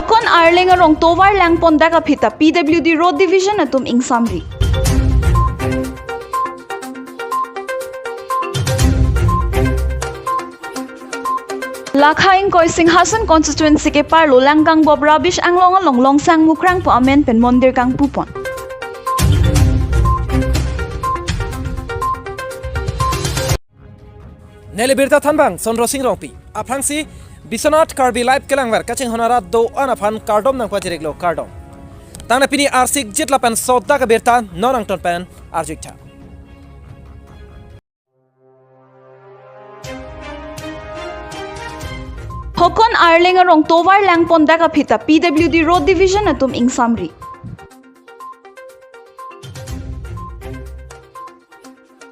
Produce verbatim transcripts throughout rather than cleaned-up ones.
Hokonarleng arong tovar langpondak aphi ta P W D Road Division atum ingsamri. Lakha ingkoi Singhason constituency keparlo Langkangbop Rabish Anglong along Longsang Mukrang pu amen pen mondir kangpupon. Neli birta thanbang Sondro Sing Rongpi. Aphrangsi Biswanath Karbi Live kelangver kachinghon arat do-an aphan kardom nangpajiriklo, kardom. Tangte pini arsik jit lapen sodak abirta non angton pen arjuik tha. Hokonarleng arong tovar langpondak aphi ta P W D Road Division atum ingsamri.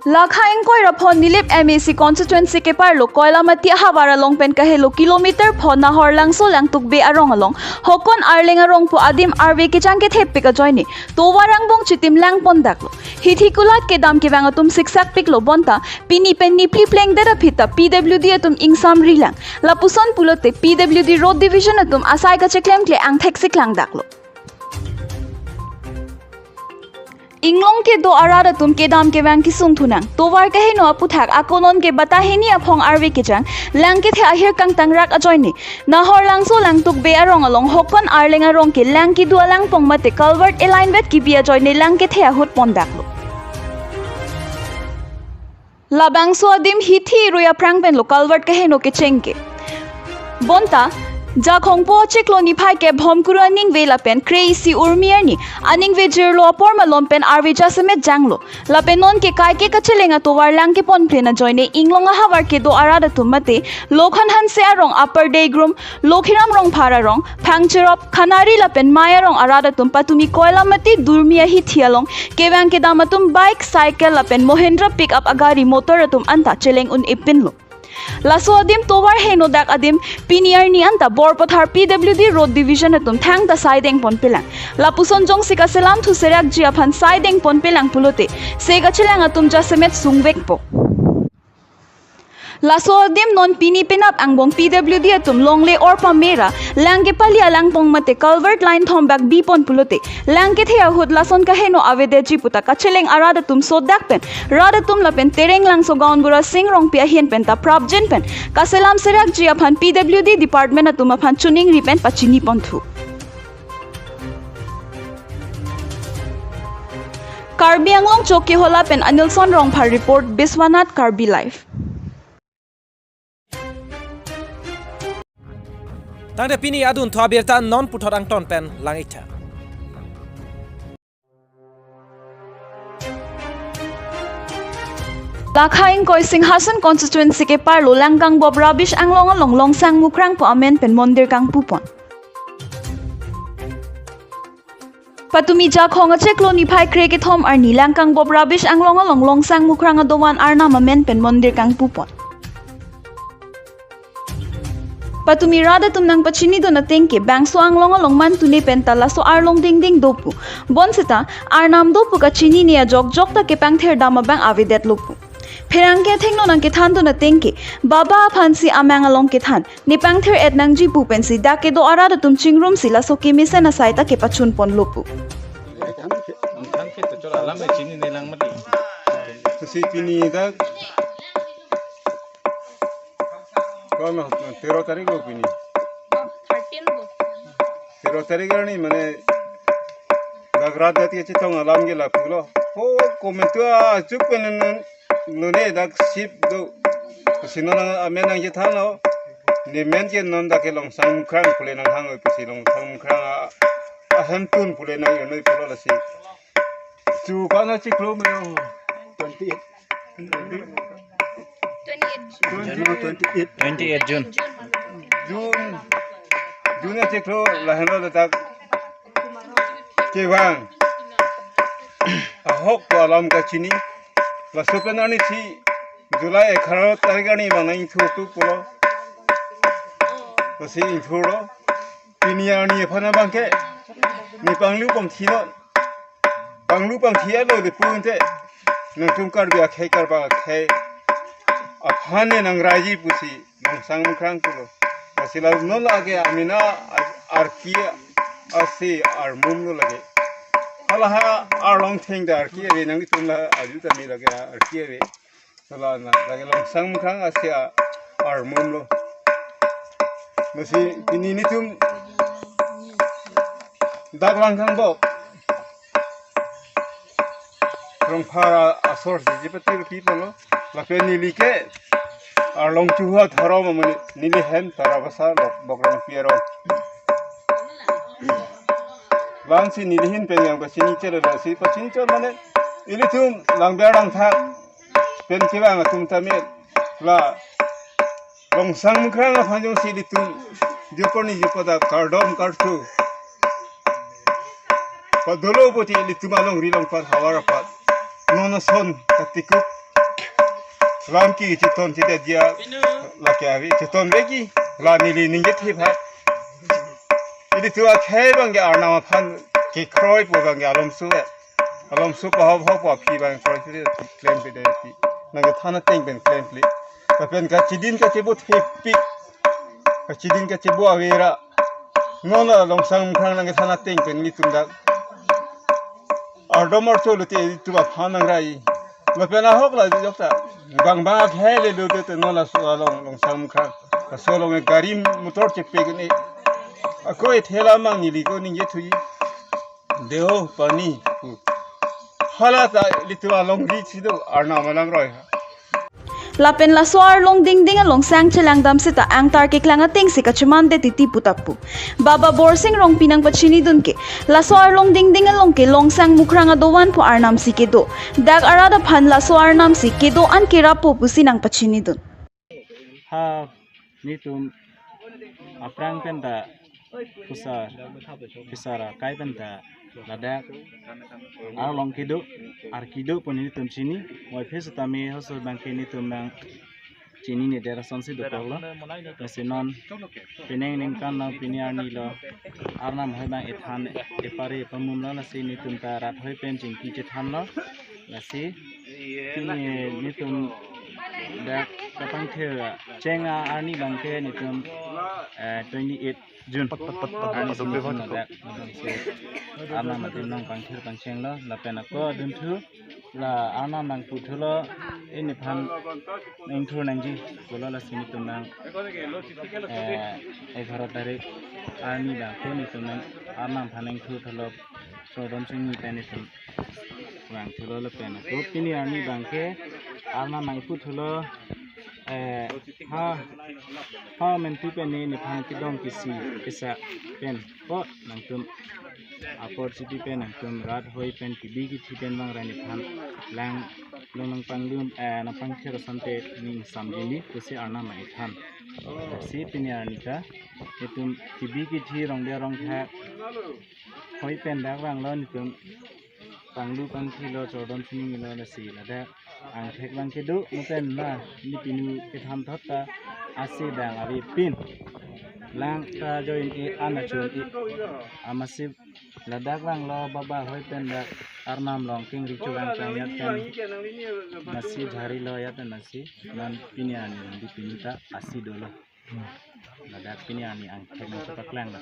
Lakha ingkoi ra pho Nilip M A C constituency keparlo Koilamati ahavar along pen kahelo kilometer pho Nahorlangso Langtuk Bey arong along Hokonarleng arong pu adim arve kejang kethepik ajoine tovar angbong chitim langpondaklo. Hithi kulat kedam kevang atum siksakpiklo bonta pini pen niphli plengdet aphi ta P W D atum ingsamrilang. Lapuson pulote P W D Road Division atum asai kacheklemkle angthek siklangdaklo. Inglong kedo arat atum kedam kevang kesung thunang. Tovar kaheno aputhak ako non ke bata hini aphong arve kejang lang kethe ahir kangtangrak ajoine Nahorlangso Langtuk Bey arong along Hokonarleng arong ke lang kedo alangpong mate culvert eline vet kebi ajoine lang kethe ahut pondaklo. Labangso adim hithi rui aphrang penlo culvert kaheno kecheng ke. Bonta Jakhong po chiklo niphai kep Bhomkuru aningve lapen kre-isi Urmi arni aningve jirlo apor malom pen arve jasemet janglo. Lapen non ke kaike kacheleng atovar lang keponplen ajoine Inglong ahavar kedo arat atum mate Lokhan Hanse arong Upper Deigrum, Lokhiram Rongphar arong, Phangcherop, Khanari lapen Mai arong arat atum patumi Koilamati Durmi ahithi along kevang kedam atum bike, cycle lapen Mahindra pickup agari motor atum anta cheleng un-e pinlo. Laso adim tovar henodak adim pini arni anta Borpathar P W D Road Division atum thangta saideng ponpelang. Lapuson jongsi kaselam thu serakji aphan saideng ponpelang pulote se kachelang atum jasemet sungvekpo. Laso adim non pini penap angbong P W D atum longle orpa mera lang kepali alangpong mate culvert line thombak bipon pulote lang kethe ahut lason kaheno avedetji puta kacheleng arat atum sodak pen rat atum lapen Terenglangso Gaonbura Sing Rongpi ahin penta prapjin pen kaselam serakji aphan P W D department atum aphan chuningri pen pachiniponthu. Karbi Anglong Chokihola pen Anilson Rongphar report, Biswanath Karbi Live. Tangte pini adun thu abirta non puthot angton pen lang-iktha. Lakha ingkoi Singhason constituency keparlo Langkangbop Rabish Anglong along Longsang Mukrang pu amen pen mondir kangpupon. Patumi Jakhong achiklo niphai kre kethom arni Langkangbop Rabish Anglong along Longsang Mukrang adovan arnam amen pen mondir kangpupon. Patumi rat atum nangpachinidun ateng ke bangso Anglong along mantune penta laso arlong dingding dopu. Bonseta arnam dopu kachinine ajok jokta kepangthir dam abang avedetlo pu. Pherangke athengno nangkethandun ateng ke baba aphansi amang along kethan, nepangthir-et nangji pu pensi dak kedo arat atum chingrumsi laso kemesen asai ta kepachunponlo pu. Thank you, to chola alam chinine lang mati. Lasi pini dak, kau mah tero tarik lo pini. Thirteen lo. Tero tarik arni mane dak rat dak kechetong alam ke lapulo. Ho komentu achuk pen lone dak sip do. Sino nang amen nangchethanlo. Nemen ke non dak ke Longsang Mukrang pule nanghang oi pusi Longsang Mukrang a, ahemtun pule nang-e noi pulo lasi. Chu pa na chiklo me twenty-eight. Twenty-eight June. Twenty-eight June. June. June achiklo lahenlo dak kevang. Ahok ko alam kachini. Laso pen arni si July egharo tarik arni bang nang ingthur tu pulo. Lasi ingthurlo. Pini arni aphan abang ke. Nepanglu pangthilo. Panglu pangthilo de pun te. Nangtum Karbi akhei Karbak akhei aphan ne nangraiji pusi Longsang Mukrang pulo. Lasi la non lake amena a-, arki asi armum lo lake. Hala ha arlong theng ta arki ave, nanglitum la aju tame lake arki ave. Hala na lake Longsang Mukrang asi a-, armum lo. Lasi pini nelitum dak lang kang bok Rongphar asor si jipati rupi panglo. Lapen neli ke arlong chuha tharom amani, neli hem Tarabasa Bok-, Bokrangpi arong. Lang si neli ahin pen yang pachini chelo, si pachini chelo mane ilitum Langbiar Langthak pen kevang atum tame la Longsang Mukrang aphan jongsi ilitum juporni jupodak kardom karthu padolo poti ilitum alongri longpat havar apat non ason katikup lam ke chiton chida dia lake ave, chiton veki la neli ningje thip ha. Ilitum akhei abang ke Arnam aphan kekroi pu abang ke alomso, alomso pahop hop aphi abang kroi si klemkle dei ti. Nangkethan ateng pen klemkle. Lapen kachidin kachebo thepik, kachidin kachebo avera. Non la Longsang Mukrang nangkethan ateng pen nelitum dak ardom archo lote ilitum aphan nangrai. Lapen ahok la jok ta. Bang bang akhei le lote non laso along Longsang Mukrang, laso along gari motor chepek ne. Ako e thela mang neli ko ningje thuji. Deo pani. Hala ta ilitum alongri si do Arnam alangroi ha. Lapen laso arlong dingding along sang chelang dam seta angtar keklang ateng si kacheman det titi pu ta pu. Baba Borsing Rongpi nangpachinidun ke, laso arlong dingding along ke Longsang Mukrang adovan pu arnam si kedo. Dak arat aphan laso arnam si kedo an kerap po pusi nangpachinidun. Ha, nelitum aphrang pen ta Kusar, Kusar akai pen ta ladak arlong kedo, arki do pu nelitum chini. Moi phe setame hoso abang ke nelitum nang chinine der ason si dokoklo. Lasi non penang ningkan lo, pini arni lo, arnam hoi abang ethan, epare pamum lo, lasi nelitum ta rat hoi pen chingki chethan lo. Lasi pini nelitum dak kapangthir cheng arni abang ke nelitum, eh, twenty eight June. Arni si nelitum ladak, nelitum si arnam adim nangpangthir pangcheng lo, lapen ako dunthu la arnam nangputhu lo, neliphan nangthur nangji pulo, lasi nelitum nang, eh, egharo tarik arni abang ko nelitum nang arnam aphan nangthurthu lo, Chordom Singni pen nelitum vangthu lo, lapen ako pini arni abang ke arnam nangputhu lo, eh, ha, ha mentu pen ne, nephan kedong kesi kesa pen ko nangtum apor chipi pen nangtum rat hoi pen kebi kethe pen vang ra nephan lang long nangpanglum, eh, nangpangthir asonte ning samjili pusi arnam nangthan. Si pini arni ta nelitum kebi kethe Rongbiar Rongthak hoi pen dak vanglo, nelitum panglu pangthi lo, Chordom Singni lo, lasi ladak angthek abang kedo, mo pen ma, ne pinu kethan thot ta asi abang avepin. Lang ta join e ana chun e. Amatsi ladak vanglo, baba hoi pen dak arnam along kengri chuvang chang ajat pen masi jhari lo ajat pen masi. Non pini arni, di pini ta asi dolo. Ladak pini arni angthek nangchepaklang lo.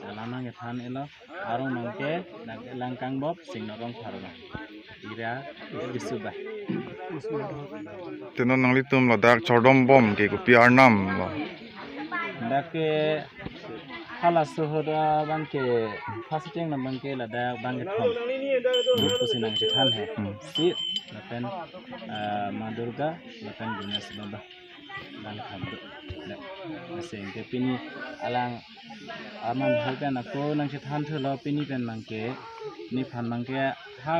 Alam nangkethan elo, arong abang ke dak Langkang Bop, Singno Rongphar abang. Ira Bisubah. Te non nanglitum ladak chordom bom ke kopi arnam lo? Dak ke hala sohor abang ke, first thing abang ke ladak bang kethom pusi nangchethan he. Hmm. Shiv, lapen, ah, Ma Durga, lapen Ganesh Baba. Bang kethom do. Dak, lasi ke pini alang arnam hoi pen ako nangchethan thulo, pini pen abang ke, nephan abang ke ha,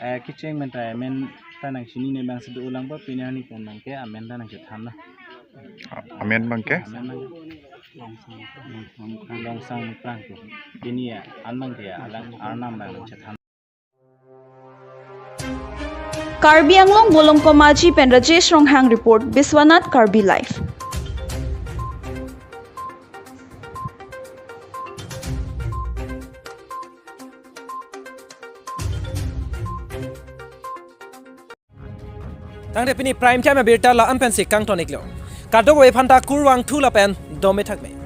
eh, kecheng pen ta amen ta nangchinine abang si do ulang po, pini arni pen abang ke amen ta nangchethan lo. A-, amen abang ke? Amen abang ke Longsang Mukrang ke. Pini ya, an abang ke alang arnam abang nangchethan. Karbi Anglong Bolong Komaji pen Rajesh Ronghang report, Biswanath Karbi Live. Tangte pini Prime Time abirta la-an pensi kangton iklo. Kadokave aphanta kurvangthu lapen dome thakme.